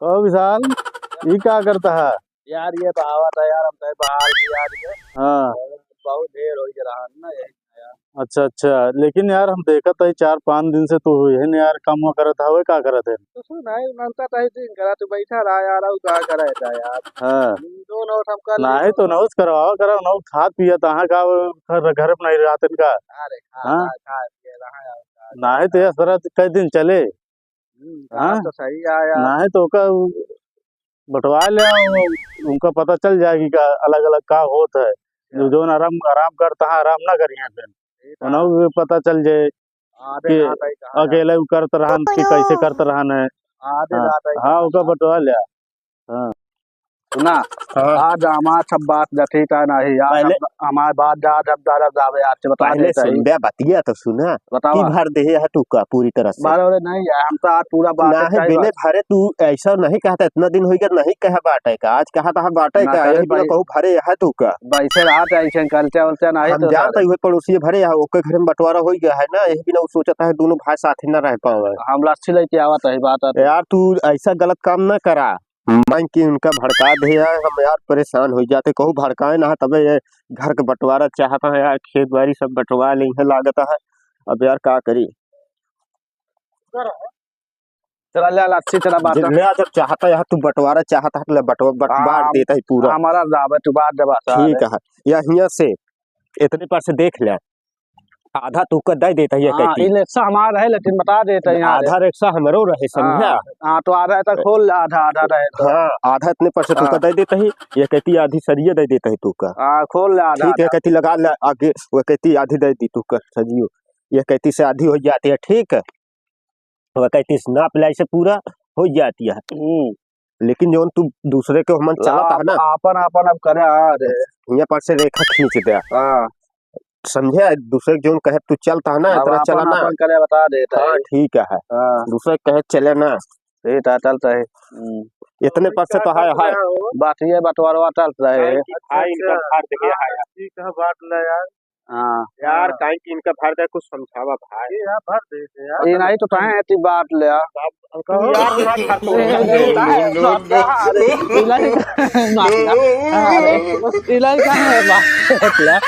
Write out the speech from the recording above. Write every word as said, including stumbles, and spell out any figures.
ओ विशाल, ई का करत ह? यार, ये बहावत है यार, हम कहे बहार की यार ये। हाँ। बहुत ढेर हो गया रहा ना ये। अच्छा, अच्छा, लेकिन यार, हम देखत है चार पाँच दिन से तू हुई है न यार, काम करत हवे, का करत है? कुछ नहीं, मनता तही दिन करा, तू बैठा रहा यार, और का करे था यार? हाँ। दो नोट हम कर नाहीं तो नोट करवावा करा, नोट खात पियत, अहाँ का घर, घर में नहीं रहत इनका? अरे, खा, हाँ? खा, खा, पिए रहा यार, खा, नाहीं तो खा। ये सरत कई दिन चले? हम्म, हाँ? बात तो सही है यार। नाहीं तो ओका उ बंटवा ले, उ-, उनका पता चल जाए कि का अलग-अलग का होत है। जो, अच्छा। जौन आराम, आराम करता है, आराम ना करिए फिर। ठीक है। उन्हें भी पता चल जाए आधे कि रात आई कहाँ अकेले उ करत रहन कि कैसे करत रहन है। आधे हाँ, रात आई हाँ, कहाँ ओका बंटवा ले। हाँ। सुना, हाँ। आज हमार सब बात जथी का नहीं, आज पहले हम, हमार बात जा, जब जा, जब जावे, आज से बता पहले देता ही। सुन बे, बतिया तो सुना। बतावा। कि भर देहे है तू का पूरी तरह से? भरे वाले नहीं है, हम तो आज पूरा बात ना है, तय बिने बात। भरे तू ऐसा नहीं कहता, इतना दिन हो गया नहीं कहा बाटे का, आज कहा था बाटे ना का, करे यही बिना भाई। कहू भरे है तू का? बैठे रहा था, ऐसे करते वलते नहीं हम तो जानते सारे। हुए पड़ोसी भरे है, ओके घर में बंटवारा हो गया है ना, यही बिना वो सोचता है दोनों भाई साथ ही ना रह पावे। हम लस्सी लेके आवत है, बात आती। यार तू ऐसा गलत काम ना करा। मांग के उनका भड़का दे यार, हम यार परेशान हो जाते, कहू भड़काए ना, तबे ये घर के बंटवारा चाहता है यार, खेत बाड़ी सब बंटवा ली है लागत है। अब यार का करी? चला ले, ले, अच्छी तरह बात जे है। ले आ, जब चाहता है तू बंटवारा चाहता है, ले बंटवा-, बंट-, हाँ, बांट हम, देता है पूरा। हमारा दावे तू बांट देबा सारे। ठीक है, या हियां से इतने पर से देख ले, आधा तू का दे देता है, ये हाँ, कहती। ई रिक्शा हमार रहे, लेकिन बता देता है यहाँ रे। आधा रिक्शा हमरो रहे, समझा? हाँ, हाँ, तो आधा तो खोल ले, आधा, आधा रहे तो। हाँ, आधा इतने पर से तू का हाँ। दे देता है, ये कहती आधी सरिया दे देता है तू का। हाँ, खोल ले आधा, ठीक है, आधा। कहती लगा ले आगे, वो कहती आधी दे दी तू का सरियो, ये कहती से आधी हो जाती है, ठीक है? वो कहती से नाप लाई से पूरा हो जाती है। हम्म। लेकिन जौन तू दूसरे के हमन ला, चलत है ना, आपन, आपन अब करे आ रे। हियां पर से रेखा खींच दे। हाँ। समझे? दूसरे के जौन कहे तू चलत है ना, अब इतना चला आपन, ना। आपन करे बता देता हाँ, है। ठीक है। हाँ। दूसरे के कहे चले ना। ठीक है, चलता है। हम्म। इतने पर से तो है, है। बात ये बंटवारवा चलत रहे। भाई, भाई, इनका भार दे दिया है यार। ठीक है, बांट ले यार। हाँ। यार, हाँ। काहे कि इनका भर दे, कुछ समझावा भाई। ये यार, भर दे दे यार। ये नहीं तो काहे इतनी बात ले आ? अब कहो। यार, ना खा तो। इलाई का, मार दिया। अरे, इलाई का है बात ले आ।